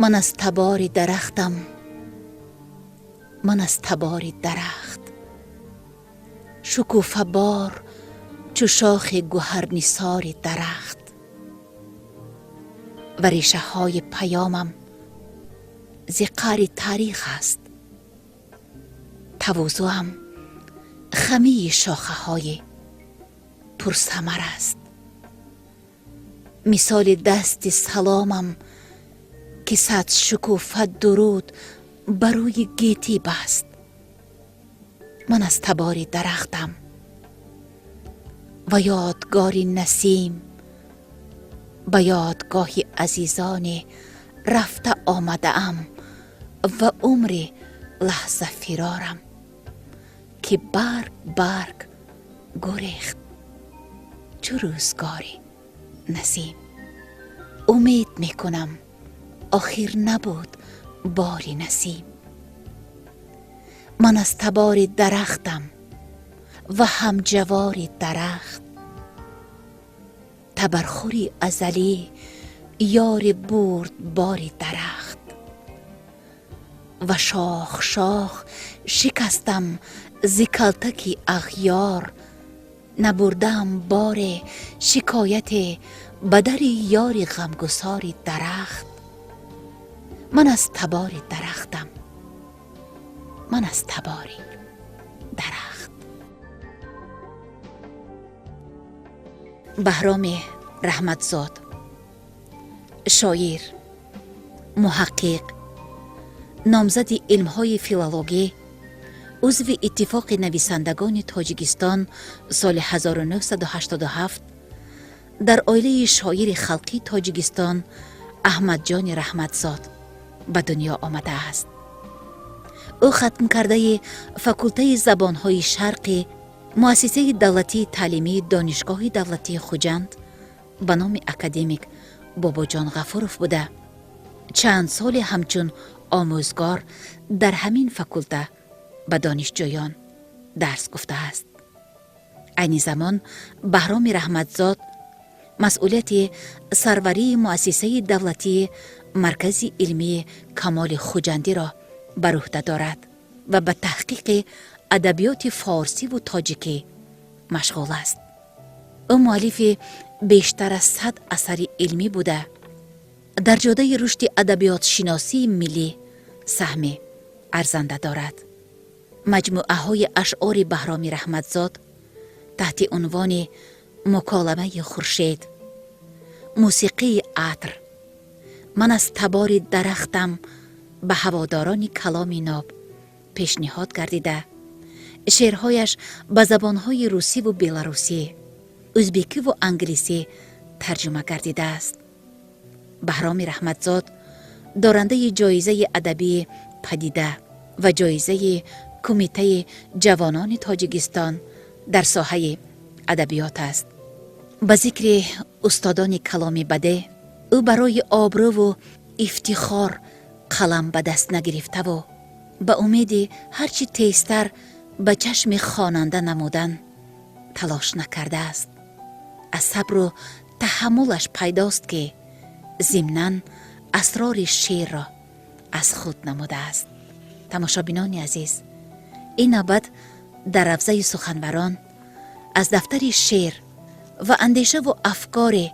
Ман аз табори дарахтам, ман аз табори дарахт, шукуфабор чу шохи гуҳарнисори дарахт. Ва решаҳои паёмам зи қаъри таърих аст, тавозуам хамии шохаҳои пурсамар аст. Мисоли дасти саломам, ки сад шукуфа дуруд ба рӯи гетӣ баст. Ман аз табори дарахтам ва ёдгори насим ба ёдгоҳи азизоне рафта омадаам ва умри лаҳза фирорам, ки барг барг гурехт чу рӯзгори насим. Умед мекунам, охир набуд бори насим. Ман аз табори дарахтам ва ҳамҷавори дарахт, табархӯри азалӣ, ёри бурдбори дарахт. Ва шох шох шикастам зи калтаки ағёр, набурдаам боре шикояте ба дари ёри ғамгусори дарахт. Ман аз табори дарахтам, ман аз табори дарахт. Баҳроми Раҳматзод, шоир, муҳаққиқ, номзади илмҳои филологӣ, узви Иттифоқи нависандагони Тоҷикистон соли 1987, дар оилаи шоири халқии Тоҷикистон Аҳмадҷони Раҳматзод ба дунё омадааст. Ӯ хатмкардаи факултаи забонҳои шарқи муассисаи давлатии таълимии Донишгоҳи давлатии Хуҷанд ба номи академик Бобоҷон Ғафуров буда, чанд соле ҳамчун омӯзгор дар ҳамин факулта ба донишҷӯён дарс гуфтааст. Айни замон Баҳроми Раҳматзод масъулияти сарварии муассисаи давлатии Маркази илмии Камоли Хуҷандиро бар уҳда дорад ва ба таҳқиқи адабиёти форсиву тоҷикӣ машғул аст. Ӯ муаллифи бештар аз 100 асари илмӣ буда, дар ҷодаи рушди адабиётшиносии миллӣ саҳми арзанда дорад. Маҷмӯаҳои ашъори Баҳроми Раҳматзод таҳти унвони «Муколамаи хуршед», «Мусиқии атр», «Ман аз табори дарахтам» ба ҳаводорони каломи ноб пешниҳод гардида, шеърҳояш ба забонҳои русиву беларусӣ, ӯзбекиву англисӣ тарҷума гардидааст. Баҳроми Раҳматзод дорандаи ҷоизаи адабии «Падида» ва ҷоизаи Кумитаи ҷавонони Тоҷикистон дар соҳаи адабиёт аст. Ба зикри устодони каломи бадеъ, ӯ барои обрӯву ифтихор қалам ба даст нагирифтаву ба умеди ҳарчи тезтар ба чашми хонанда намудан талош накардааст. Аз сабру таҳаммулаш пайдост, ки зимнан асрори шеърро аз худ намудааст. Тамошобинони азиз, ин навбат дар равзаи суханварон аз дафтари шеър ва андешаву афкори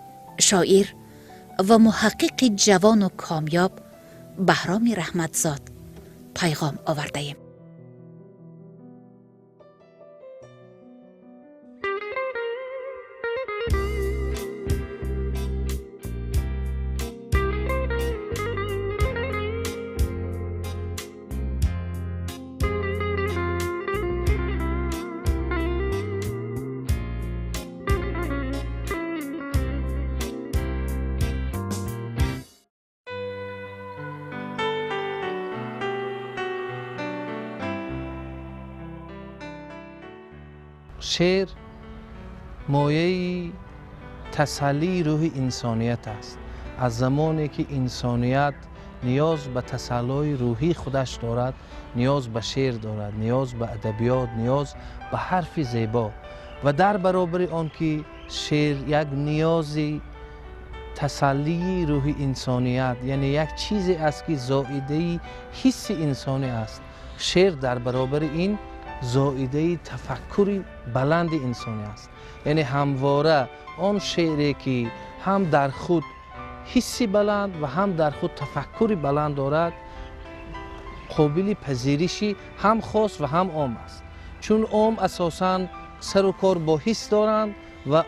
шоир ва муҳаққиқи ҷавону комёб Баҳроми Раҳматзод пайғом овардаем. Шеър мояи тасаллии рӯҳи инсоният аст. Аз замоне ки инсоният ниёз ба тасаллои рӯҳии худаш дорад, ниёз ба шеър дорад, ниёз ба адабиёт, ниёз ба ҳарфи зебо. Ва дар баробари он ки шеър як ниёзи тасаллии рӯҳи инсоният, яъне як чизе аст ки зоидаи ҳисси инсонӣ аст. Шеър дар баробари ин зоидаи тафаккури баланди инсонӣ аст. Яъне ҳамвора он шеъре ки ҳам дар худ ҳисси баланд ва ҳам дар худ тафаккури баланд дорад, қобили пазириши ҳам хос ва ҳам ом аст. Чун ом асосан сару кор бо ҳис доранд ва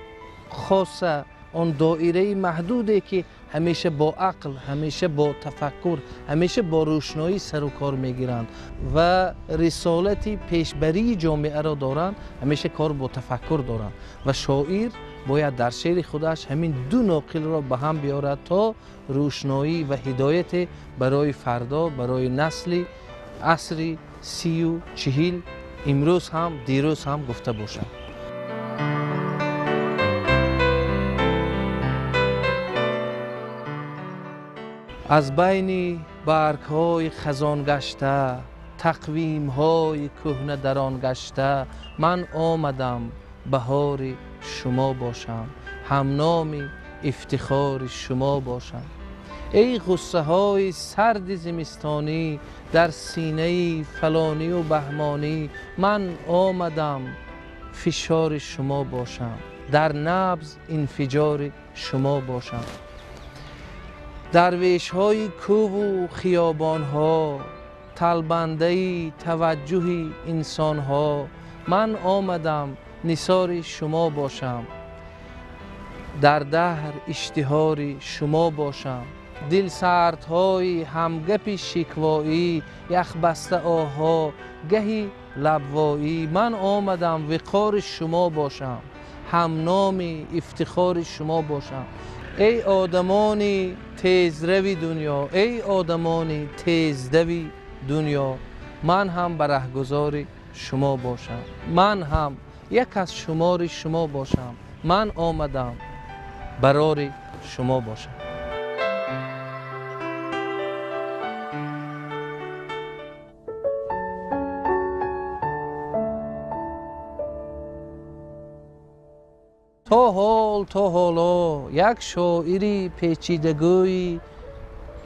хоса он доираи маҳдуде ки ҳамеша бо ақл, ҳамеша бо тафаккур, ҳамеша бо рӯшноӣ сару кор мегиранд ва рисолати пешбарии ҷомеаро доранд, ҳамеша кор бо тафаккур доранд. Ва шоир бояд дар шеъри худаш ҳамин ду ноқилро ба ҳам биёрад то рӯшноӣ ва ҳидояте барои фардо, барои насли асри 30-40 имрӯз ҳам дирӯз ҳам гуфта бошад. Аз байни баргҳои хазон гашта, тақвимҳои кӯҳна дарон гашта, ман омадам баҳори шумо бошам, ҳамноми ифтихори шумо бошам. Эй ғуссаҳои сарди зимистонӣ дар синаи фалонию баҳмонӣ, ман омадам фишори шумо бошам, дар набз инфиҷори шумо бошам. Дарвешҳои кӯву хиёбонҳо, талбандаи таваҷҷӯҳи инсонҳо, ман омадам нисори шумо бошам, дар даҳр иштиҳори шумо бошам. Дилсардҳои ҳамгапи шиквоӣ, яхбаста оҳҳо, гаҳи лабвоӣ, ман омадам виқори шумо бошам, ҳамноми ифтихори шумо бошам. Эй одамони тезрави дунё, эй одамони тездави дунё, ман ҳам ба раҳгузори шумо бошам, ман ҳам як аз шумори шумо бошам, ман омадам барори шумо бошам. То ҳол то ҳоло як шоири печидагӯи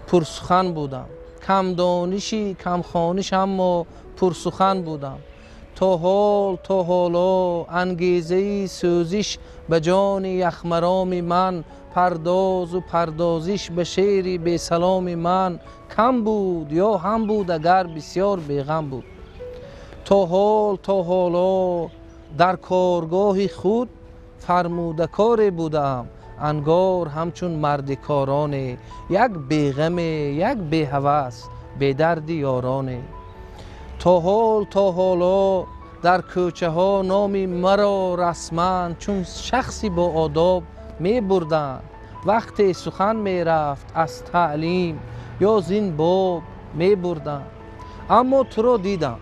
пурсухан будам, камдониши камхониш аммо пурсухан будам. То ҳол то ҳоло ангезаи сӯзиш ба ҷони яхмароми ман, пардозу пардозиш ба шеъри бесаломи ман кам буд ё ҳам буд агар бисёр беғам буд. То ҳол то ҳоло дар коргоҳи худ фармудакоре будаам, ангор ҳамчун мардикороне, як беғаме, як беҳавас, бедарди ёроне. То ҳол то ҳоло дар кӯчаҳо номи маро расман чун шахси боодоб мебурданд. Вақте сухан мерафт аз таълим ё зин боб мебурданд. Аммо туро дидам,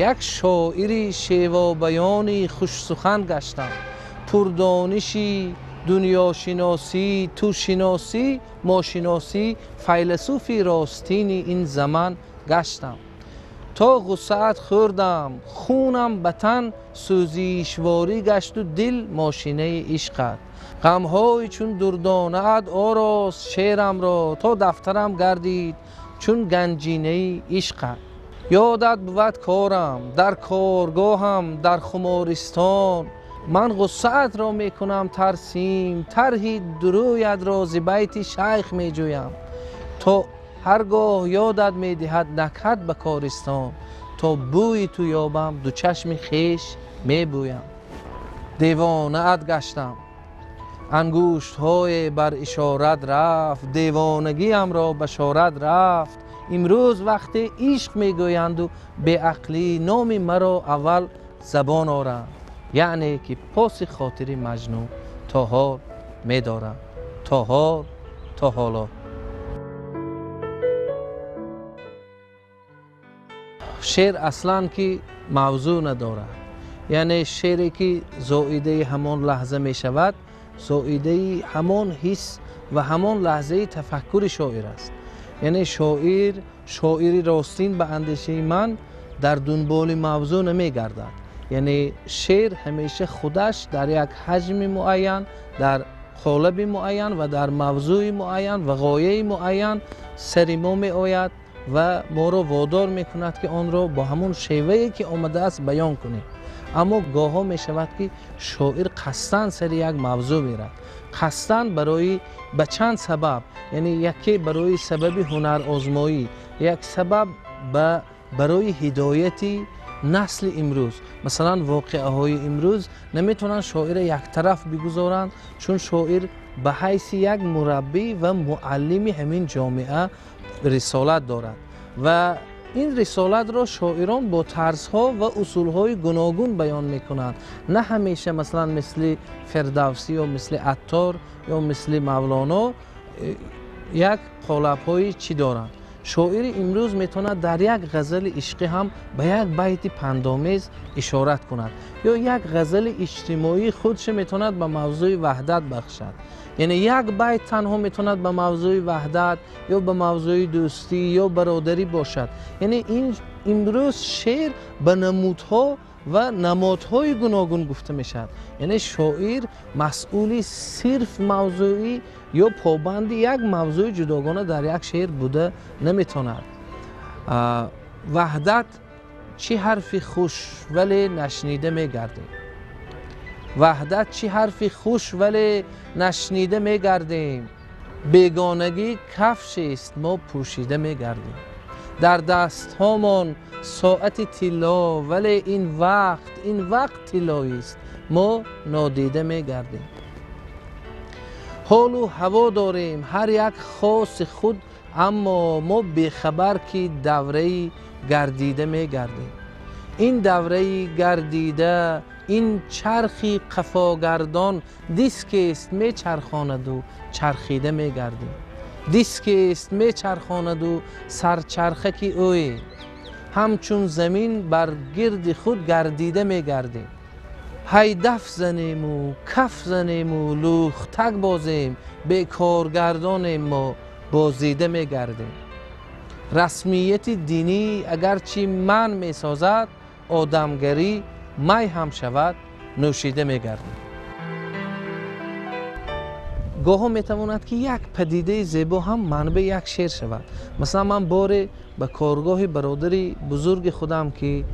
як шоири шевобаёни хушсухан гаштам, пурдониши дунёшиносӣ, тушиносӣ, мошиносӣ, файласуфи ростини ин заман гаштам. То ғуссаат хӯрдам, хунам ба тан сӯзишворӣ гашту дил мошинаи ишқат. Ғамҳои чун дурдонаат орост шеърамро, то дафтарам гардид чун ганҷинаи ишқат. Ёдат бувад корам, дар коргоҳам, дар хумористон, ман ғуссаатро мекунам тарсим, тарҳи дурӯятро зи байти шайх меҷӯям. То ҳар гоҳ ёдат медиҳад накҳат ба користон, то бӯи ту ёбам ду чашми хеш мебӯям. Девонаат гаштам, ангуштҳое бар ишорат рафт, девонагиамро башорат рафт. Имрӯз вақте ишқ мегӯянду беақлӣ, номи маро аввал забон оранд, яъне ки поси хотири Маҷнун то ҳол медорам, то ҳол то ҳоло. Шеър аслан ки мавзӯъ надорад, яъне шеъре ки зоидаи ҳамон лаҳза мешавад, зоидаи ҳамон ҳис ва ҳамон лаҳзаи тафаккури шоир аст. Яъне шоир, шоири ростин ба андешаи ман дар дунболи мавзӯъ намегардад. Яъне шеър ҳамеша худаш дар як ҳаҷми муайян, дар қолаби муайян ва дар мавзӯи муайян ва ғояи муайян сари мо меояд ва моро водор мекунад, ки онро бо ҳамон шевае ки омадааст баён кунем. Аммо гоҳҳо мешавад, ки шоир қасдан сари як мавзӯъ мерад, қасдан барои ба чанд сабаб, яъне яке барои сабаби ҳунарозмоӣ, як сабаб барои ҳидояти насли имрӯз. Масалан, воқеаҳои имрӯз наметавонанд шоирро яктараф бигузоранд, чун шоир ба ҳайси як мураббӣ ва муаллими ҳамин ҷомеа рисолат дорад ва ин рисолатро шоирон бо тарзҳо ва усулҳои гуногун баён мекунанд. На ҳамеша масалан мисли Фирдавсӣ ё мисли Аттор ё мисли Мавлоно як қолабҳои чӣ доранд. Шоири имрӯз метавонад дар як ғазали ишқӣ ҳам ба як байти пандомез ишорат кунад ё як ғазали иҷтимоии худша метавонад ба мавзӯи ваҳдат бахшад. Яъне як байт танҳо метавонад ба мавзӯи ваҳдат ё ба мавзӯи дӯстӣ ё бародарӣ бошад. Яъне имрӯз шеър ба намудҳо ва намодҳои гуногун гуфта мешавад. Яъне шоир масъули сирф мавзӯӣ ё побанди як мавзӯи ҷудогона дар як шеър буда наметавонад. Ваҳдат чӣ ҳарфи хуш, вале нашнида мегардем. Ваҳдат чӣ ҳарфи хуш, вале нашнида мегардем. Бегонагӣ кафшест, мо пӯшида мегардем. Дар дастҳомон соати тилло, вале ин вақт тиллоист, мо нодида мегардем. Ҳолу ҳаво дорем ҳар як хоси худ, аммо мо бехабар ки давраи гардида мегардем. Ин давраи гардида, ин чархи қафогардон дискест мечархонаду чархида мегардем. Дискест мечархонаду сарчархаки ӯе, ҳамчун замин бар гирди худ гардида мегардем. Ҳай даф занему каф занему лӯхтак бозем, бекоргардонем мо бозида мегардем. Расмияти динӣ агарчи ман месозад, одамгарӣ май ҳам шавад нӯшида мегардем. Гоҳо метавонад, ки як падидаи зебо ҳам манбаи як шеър шавад. Масалан, ман боре ба коргоҳи бародари бузурги худам, ки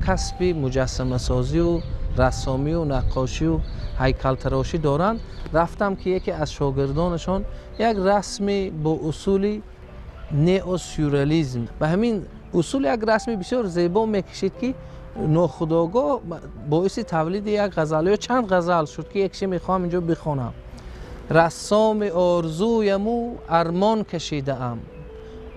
касби муҷассамасозию рассомию наққошию ҳайкалтарошӣ доранд, рафтам, ки яке аз шогирдонашон як расми бо усули неосюрреализм, ба ҳамин усул як расми бисёр зебо мекашид, ки нохудогоҳ боиси тавлиди як ғазал ё чанд ғазал шуд, ки якше мехоҳам инҷо бихонам. Рассоми орзуяму армон кашидаам,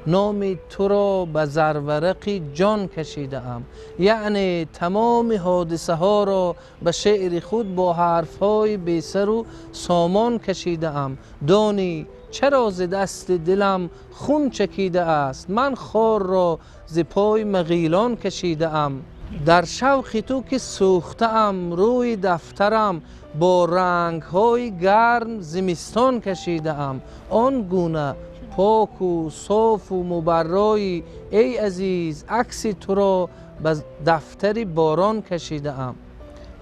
номи туро ба зарварақи ҷон кашидаам. Яъне тамоми ҳодисаҳоро ба шеъри худ бо ҳарфҳои бесару сомон кашидаам. Донӣ чаро зи дасти дилам хун чакидааст, ман хорро зи пой мағилон кашидаам. Дар шавқи ту ки сӯхтаам рӯи дафтарам, бо рангҳои гарм зимистон кашидаам. Он гуна поку софу мубаррои эй азиз, акси туро ба дафтари борон кашидаам.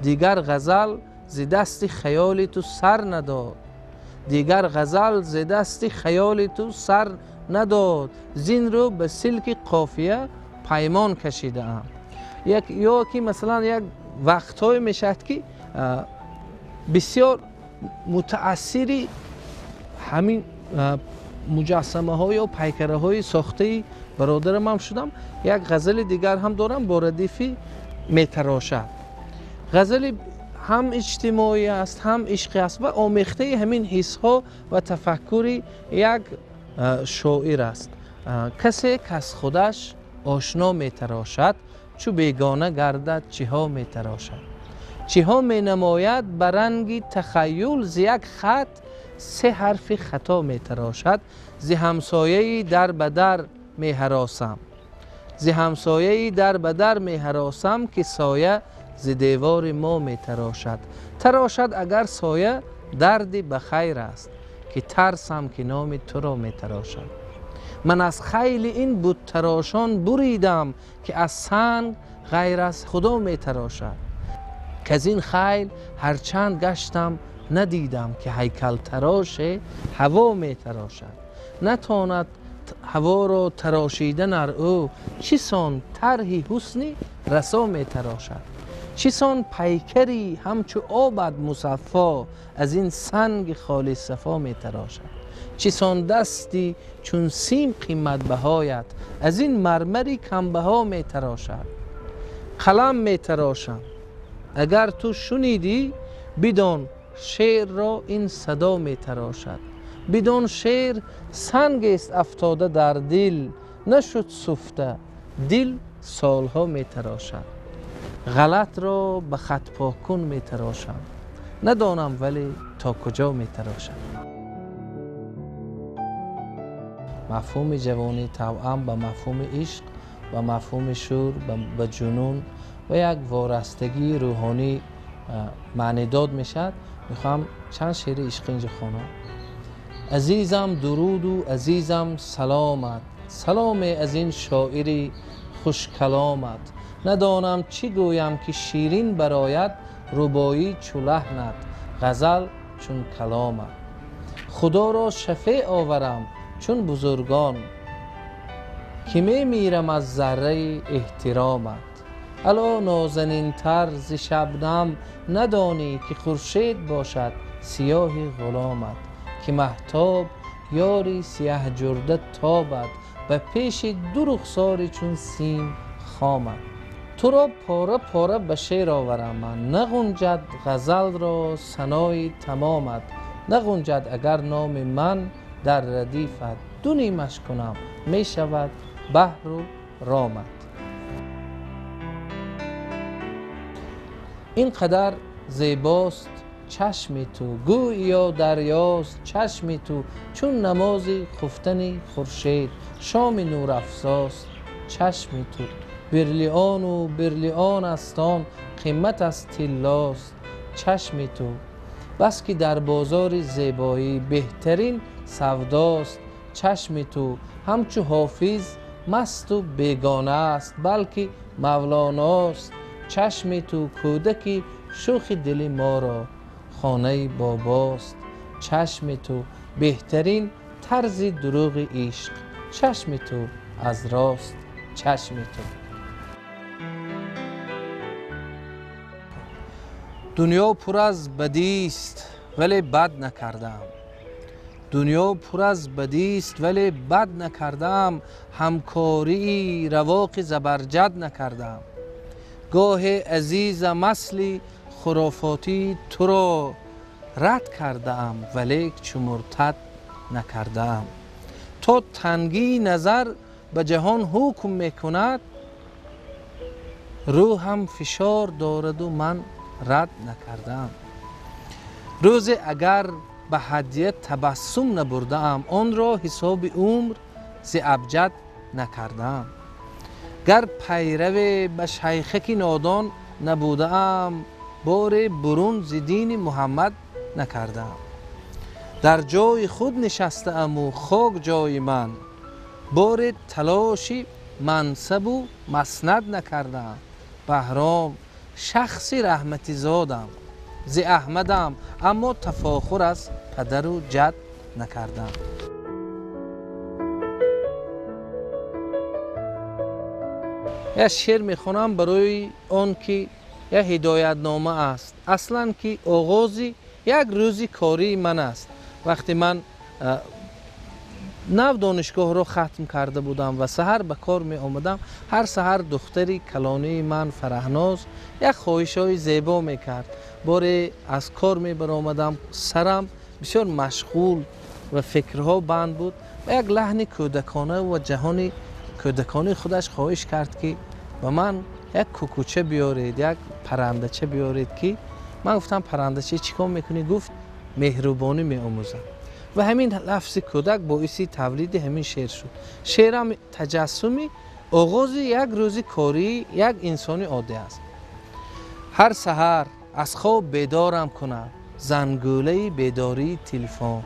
Дигар ғазал зи дасти хаёли ту сар надод, дигар ғазал зи дасти хаёли ту сар надод, зин рӯ ба силки қофия паймон кашидаам. Ё ки масалан як вақтҳое мешавад, ки бисёр мутаассири ҳамин муҷассамаҳо ё пайкараҳои сохтаи бародарам ҳам шудам. Як ғазали дигар ҳам дорам бо радифи метарошад. Ғазали ҳам иҷтимоӣ аст, ҳам ишқӣ аст ва омехтаи ҳамин ҳиссҳо ва тафаккури як шоир аст. Касе кас худаш ошно метарошад, чу бегона гардад чиҳо метарошад. Чиҳо менамояд ба ранги тахаюл, зи як хат се ҳарфи хато метарошад. Зи ҳамсояи дар ба дар меҳаросам, зи ҳамсояи дар ба дар меҳаросам, ки соя зи девори мо метарошад. Тарошад агар соя дарди ба хайр аст, ки тарсам ки номи туро метарошад. Ман аз хайли ин буттарошон буридам, ки аз санг ғайр аз худо метарошад. Ки аз ин хайл ҳарчанд гаштам Надидам ки ҳайкалтарош ҳаво метарошад. Натонад ҳаворо тарошидан ар ӯ, чӣ сон тарҳи ҳусни расо метарошад. Чӣ сон пайкари ҳамчу обад мусаффо, аз ин санги холис сафо метарошад. Чӣ сон дасти чун сим қиматбаҳоят, аз ин мармари камбаҳо метарошад. Қалам метарошам, агар ту шунидӣ, бидон шеърро ин садо метарошад. Бидон шеър сангест афтода дар дил, нашуд суфта, дил солҳо метарошад. Ғалатро ба хатпоккун метарошам, надонам вале то куҷо метарошам. Мафҳуми ҷавонӣ тавъам ба мафҳуми ишқ, ба мафҳуми шӯр, ба ҷунун ва як ворастагии рӯҳонӣ маънидод мешавад. Мехоҳам чанд шеъри ишқӣ инҷо хонам. Азизам дуруду азизам саломат, саломе аз ин шоири хушкаломат. Надонам чӣ гӯям ки ширин барояд, рубоӣ чу лаҳнат, ғазал чун каломат. Худоро шафеъ оварам чун бузургон, ки мемирам аз зарраи эҳтиромат. Ало нозанинтар зи шабнам надонӣ, ки хуршед бошад сиёҳи ғуломат. Ки маҳтоб ёри сиёҳҷурда тобад, ба пеши ду рухсори чун сим хомад. Туро пора пора ба шеър оварам ман, нағунҷад ғазалро санои тамомат. Нағунҷад агар номи ман дар радифат, ду нимаш кунам мешавад баҳру ромат. Ин қадар зебост чашми ту, гӯё дарёст чашми ту, чун намози хуфтани хуршед, шоми нурафзост чашми ту. Берлиону берлион аст он, қимат аз тиллост чашми ту. Бас ки дар бозори зебоӣ беҳтарин савдост чашми ту. Ҳамчу ҳофиз масту бегона аст, балки мавлоност чашми ту. Кӯдаки шӯхи дили моро хонаи бобост чашми ту. Беҳтарин тарзи дурӯғи ишқ чашми ту, аз рост чашми ту. Дунё пур аз бадист, вале бад накардам. Дунё пур аз бадист, вале бад накардам. Ҳамкории равоқи забарҷад накардам. Гоҳе азизам асли хурофотӣ туро рад кардаам, вале чу муртад накардаам. То тангии назар ба ҷаҳон ҳукм мекунад, рӯҳам фишор дораду ман рад накардаам. Рӯзе агар ба ҳадия табассум набурдаам, онро ҳисоби умр зи абҷад накардаам. Гар пайраве ба шайхаки нодон набудаам, боре бурун зи дини Муҳаммад накардаам. Дар ҷои худ нишастааму хок ҷои ман, боре талоши мансабу маснад накардаам. Баҳром шахси раҳматизодам, зи Аҳмадам, аммо тафохур аз падару ҷад накардам. Як шеър мехонам барои он ки як ҳидоятнома аст. Аслан ки оғози як рӯзи кории ман аст. Вақте ман нав донишгоҳро хатм карда будам ва саҳар ба кор меомадам, ҳар саҳар духтари калонии ман Фараҳноз як хоҳишҳои зебо мекард. Боре аз кор мебаромадам, сарам бисёр машғул ва фикрҳо банд буд ва як лаҳни кӯдакона ва ҷаҳони кӯдакони худаш хоҳиш кард, ки ба ман як кукуча биёред, як паррандача биёред. Ки ман гуфтам паррандача чӣ кор мекунӣ? Гуфт меҳрубонӣ меомӯзам. Ва ҳамин лафзи кӯдак боиси тавлиди ҳамин шеър шуд. Шеърам таҷассуми оғози як рӯзи кории як инсони оддӣ аст. Ҳар саҳар аз хоб бедорам кунад зангӯлаи бедории телефон,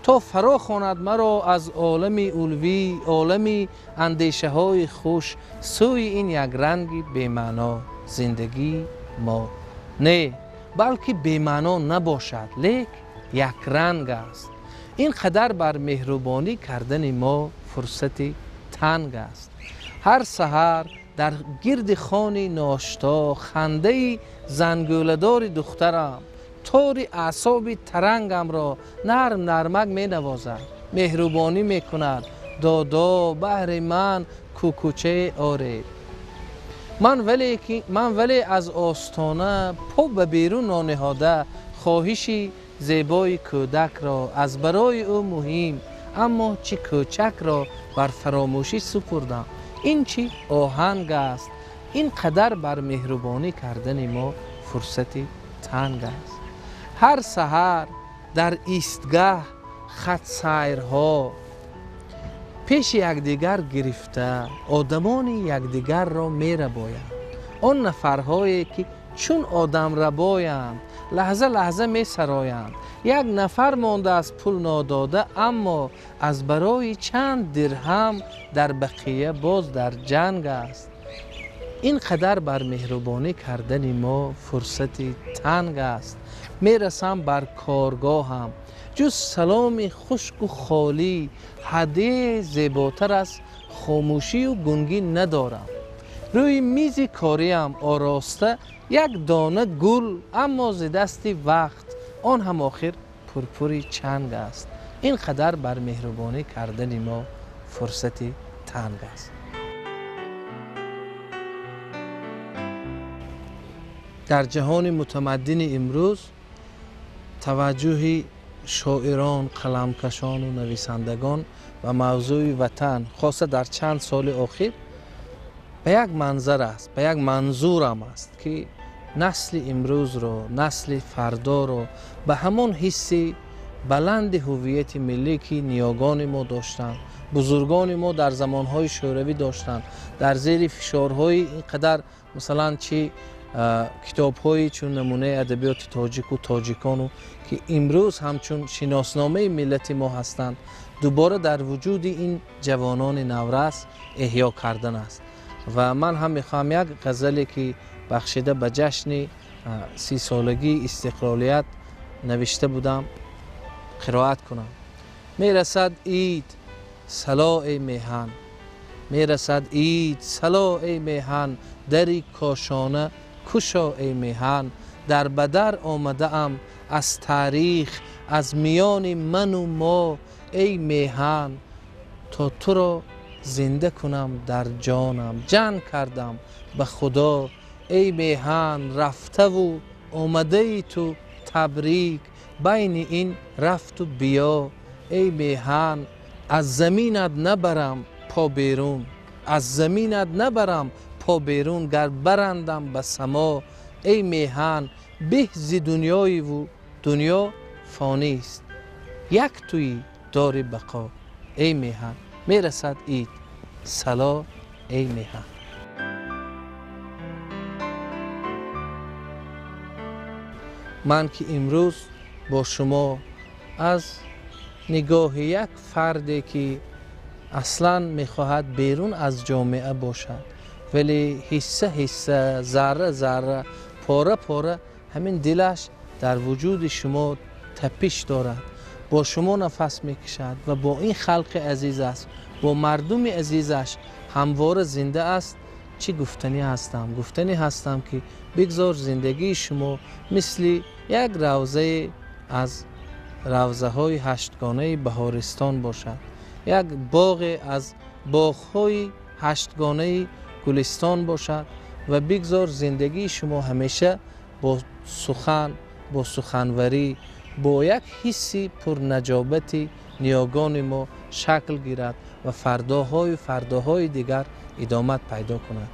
то фаро хонад маро аз олами улвӣ, олами андешаҳои хуш, сӯи ин якранги бемаъно зиндагии мо. Не, балки бемаъно набошад, лек якранг аст. Ин қадар бар меҳрубонӣ кардани мо фурсати танг аст. Ҳар саҳар дар гирди хони ношто хандаи зангӯладори духтарам тори аъсоби тарангамро нарм нармак менавозад, меҳрубонӣ мекунад. Додо, баҳри ман кӯкучае оред. Ман вале аз остона по ба берун нониҳода хоҳиши зебои кӯдакро аз барои ӯ муҳим, аммо чӣ кӯчакро бар фаромӯшӣ супурдам. Ин чӣ оҳанг аст? Ин қадар бар меҳрубонӣ кардани мо фурсати танг аст. Ҳар саҳар дар истгаҳ хатсайрҳо пеши якдигар гирифта одамони якдигарро мерабоянд. Он нафарҳое ки чун одамрабоянд, лаҳза лаҳза месароянд. Як нафар мондааст пул нодода, аммо аз барои чанд дирҳам дар бақия боз дар ҷанг аст. Ин қадар бар меҳрубонӣ кардани мо фурсати танг аст. Мерасам бар коргоҳам, ҷуз саломи хушку холӣ ҳадияи зеботар аз хомӯшию гунгӣ надорам. Рӯи мизи кориам ороста як дона гул, аммо зи дасти вақт он ҳам охир пурпури чанг аст. Ин қадар бар меҳрубонӣ кардани мо фурсати танг аст. Дар ҷаҳони мутамаддини имрӯз таваҷҷӯҳи шоирон, қаламкашону нависандагон ба мавзӯи ватан, хоса дар чанд соли охир, ба як манзар аст, ба як манзурам аст, ки насли имрӯзро, насли фардоро ба ҳамон ҳисси баланди ҳуввияти миллӣ, ки ниёгони мо доштанд, бузургони мо дар замонҳои шӯравӣ доштанд, дар зери фишорҳои ин қадар, масалан, чи китобҳои чун намунаи адабиёти тоҷику тоҷикону, ки имрӯз ҳамчун шиносномаи миллати мо ҳастанд, дубора дар вуҷуди ин ҷавонони наврас эҳё кардан аст. Ва ман ҳам мехоҳам як ғазале, ки бахшида ба ҷашни 30-солагии истиқлолият навишта будам, қироат кунам. Мерасад ид, сало эй меҳан, мерасад ид, сало эй меҳан, дари кошона кушо эй меҳан. Дар бадар омадаам аз таърих, аз миёни ману мо эй меҳан, то туро зинда кунам дар ҷонам. Ҷанг кардам ба худо эй меҳан, рафтаву омадаи ту табрик, байни ин рафту биё эй меҳан. Аз заминат набарам по берун, аз заминат набарам по берун, гар барандам ба само эй меҳан. Беҳ зи дунёиву дунё фонист, як туи дори бақо эй меҳан. Мерасад ид, сало эй меҳан. Ман ки имрӯз бо шумо аз нигоҳи як фарде, ки аслан мехоҳад берун аз ҷомеа бошад, вале ҳисса ҳисса, зарра зарра, пора пора ҳамин дилаш дар вуҷуди шумо тапиш дорад, бо шумо нафас мекашад ва бо ин халқи азиз аст, бо мардуми азизаш ҳамвора зинда аст. Чӣ гуфтанӣ ҳастам? Гуфтанӣ ҳастам, ки бигзор зиндагии шумо мисли як равзае аз равзаҳои ҳаштгонаи баҳористон бошад, як боғе аз боғҳои ҳаштгонаи гулистон бошад ва бигзор зиндагии шумо ҳамеша бо сухан, бо суханварӣ, бо як ҳисси пурнаҷобати ниёгони мо шакл гирад ва фардоҳою фардоҳои дигар идомат пайдо кунад.